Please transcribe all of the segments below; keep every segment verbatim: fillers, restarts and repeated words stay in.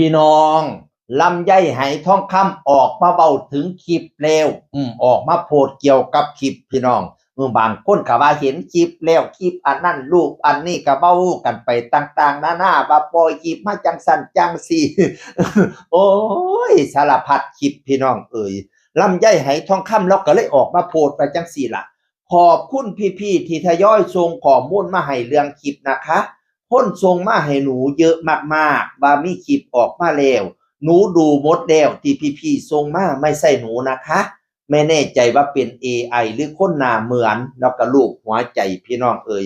พี่น้อง ลำไยไหทองคำออกมาเว้าถึงคลิปแล้ว อืม ออกมาโพสต์เกี่ยวกับคลิปพี่น้อง เออ บางคนก็ว่าเห็นคลิปแล้ว คลิปอันนั้น รูปอันนี้ ก็เว้ากันไปต่างๆนานา ว่าปล่อยคลิปมาจังซั่นจังซี่ โอ้ย สารพัดคลิปพี่น้องเอ๋ย ลำไยไหทองคำเราก็เลยออกมาโพสต์ไปจังซี่ล่ะ ขอบคุณพี่ๆที่ทยอยส่งข้อมูลมาให้เรื่องคลิปนะคะ คนส่งมาให้หนูเยอะมากๆ ว่ามีคลิปออกมาแล้ว หนูดูหมดแล้วที่พี่ๆส่งมา ไม่ใช่หนูนะคะ ไม่แน่ใจว่าเป็น เอไอ หรือคนหน้าเหมือน แล้วก็รูปหัวใจพี่น้องเอ๋ย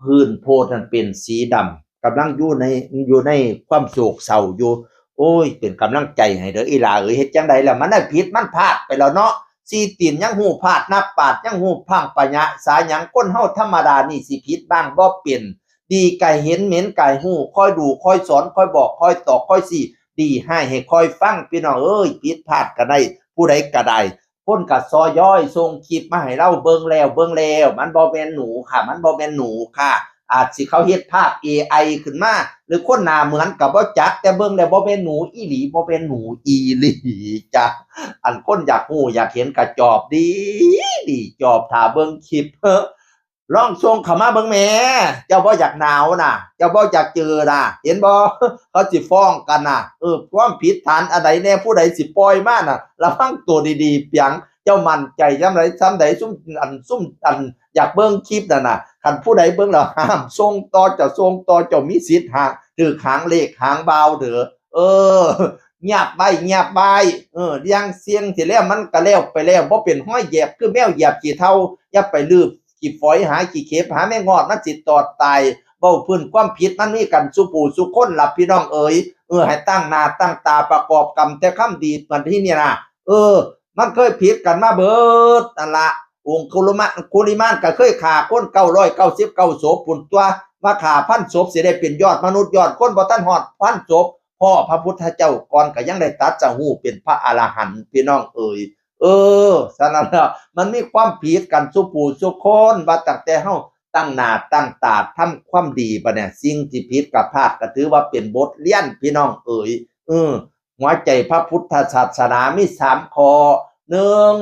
พื้นโพสต์นั้นเป็นสีดำ กำลังอยู่ใน อยู่ในความโศกเศร้าอยู่ โอ้ย เป็นกำลังใจให้เด้ออีหล่าเอ๋ย เฮ็ดจั่งใดล่ะ มันได้ผิดมันพลาดไปแล้วเนาะ สี่ตีนยังฮู้พลาด นับปาดยังฮู้พลั้ง ปะยะสาหยัง คนเฮาธรรมดานี่สิผิดบ้างบ่เป็น ดีกายเห็น เหม็นกายฮู้ คอยดู คอยสอน คอยบอก คอยตอก คอยซี้ ดีให้ ให้คอยฟัง พี่น้องเอ้ย ผิดพลาดก็ได้ ผู้ใดก็ได้ คนก็ซอยย้อยส่งคลิปมาให้เราเบิ่งแล้ว เบิ่งแล้ว มันบ่แม่นหนูค่ะ มันบ่แม่นหนูค่ะ อาจสิเขาเฮ็ดภาพ เอไอ ขึ้นมา หรือคนหน้าเหมือนก็บ่จัก แต่เบิ่งแล้วบ่แม่นหนูอีหลี บ่แม่นหนูอีหลีจ้ะ อันคนอยากฮู้อยากเห็นก็จอบดี ดี จอบถ่าเบิ่งคลิป ลองส่งเข้ามาเบิ่งแหม เจ้าบ่อยากหนาวน่ะ เจ้าบ่อยากเจอน่ะ เห็นบ่ เขาสิฟ้องกันน่ะ เออ ความผิดฐานอันใดแน่ ผู้ใดสิปล่อยมาน่ะ ระวังตัวดีๆ เปียง เจ้ามั่นใจยามใดส่ำใด ซุมอัน ซุมอัน อยากเบิ่งคลิปนั่นน่ะ คันผู้ใดเบิ่งแล้วห้ามส่งต่อ เจ้าส่งต่อ เจ้ามีสิทธิ์หา ถืกหางเลขหางบ่าวเด้อ เออ เงียบไว้ เงียบไว้ เออ เรื่องเสี่ยงสิแล้วมันก็แล้วไปแล้ว บ่เป็นฮอยแยบคือแมวเหยียบขี้เถ้า อย่าไปลืบขี้ฝอยหาขี้เข็บหาแมงงอด มันสิตอดตาย เว้าพื้นความผิดมันมีกันซุผู้ซุคนล่ะพี่น้องเอ๋ย เออ ให้ตั้งหน้าตั้งตาประกอบกรรมแต่คำดี บัดทีนี้นะ เออ มันเคยผิดกันมาเบิดนั่นละ องคุลิมาน คุลิมานก็เคยฆ่าคนเก้าร้อยเก้าสิบเก้าศพพุ้นตั๊ว มาฆ่าพันศพสิได้เป็นยอดมนุษย์ยอดคน บ่ทันฮอดพันศพ พ้อพระพุทธเจ้าก่อนก็ยังได้ตรัสรู้เป็นพระอรหันต์ พี่น้องเอ๋ย เออ ฉะนั้นแล้วมันมีความผิดกันซุผู้ซุคน ว่าตั้งแต่เฮาตั้งหน้าตั้งตาทำความดีบัดเนี่ย สิ่งที่ผิดกับพลาดก็ถือว่าเป็นบทเรียน พี่น้องเอ๋ย เออ หัวใจพระพุทธศาสนามีสามข้อ หนึ่ง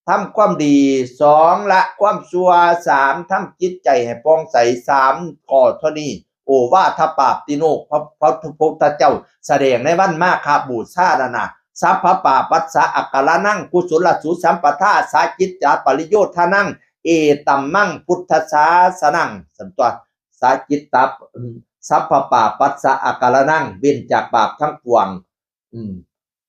ทำความดี สอง ละความชั่ว สาม ทำจิตใจให้ผ่องใส สาม ข้อเท่านี้ โอวาทปาติโมกข์ พระ พระพุทธเจ้าแสดงในวันมาฆบูชานั่นน่ะ สัพพปาปัสสะอาการนัง กุศลสุสัมปทา สาจิตตาปริโยธานัง เอตัมมังพุทธศาสนัง สันตัว สาจิตตา อืม สัพพปาปัสสะอาการนัง เว้นจากบาปทั้งปวง อืม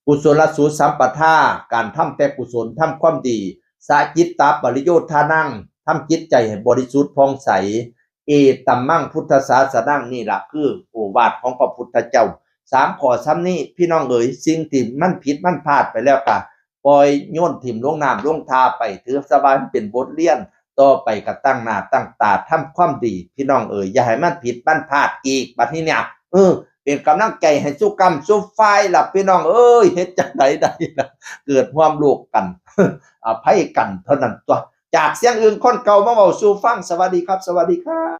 กุศลสุสัมปทา การทำแต่กุศล ทำความดี สาจิตตาปริโยธานัง ทำจิตใจให้บริสุทธิ์ผ่องใส เอตัมมังพุทธศาสนัง นี่ล่ะคือโอวาทของพระพุทธเจ้า สามข้อส่ำนี้ พี่น้องเอ๋ย สิ่งที่มันผิดมันพลาดไปแล้วก็ปล่อยโยนถิ่มลงน้ำลงท่าไป ถือซะว่ามันเป็นบทเรียน ต่อไปก็ตั้งหน้าตั้งตาทำความดี พี่น้องเอ๋ย อย่าให้มันผิดมันพลาดอีก บัดนี้เนี่ย เออ เป็นกำลังใจให้ซุกรรมซุฝ่ายล่ะ พี่น้องเอ๋ย เฮ็ดจั่งใดได้ล่ะ เกิดร่วมโลกกัน อภัยกันเท่านั้นตั๊ว จากเสียงอื่นคนเก่ามาเว้าสู่ฟัง สวัสดีครับ สวัสดีครับ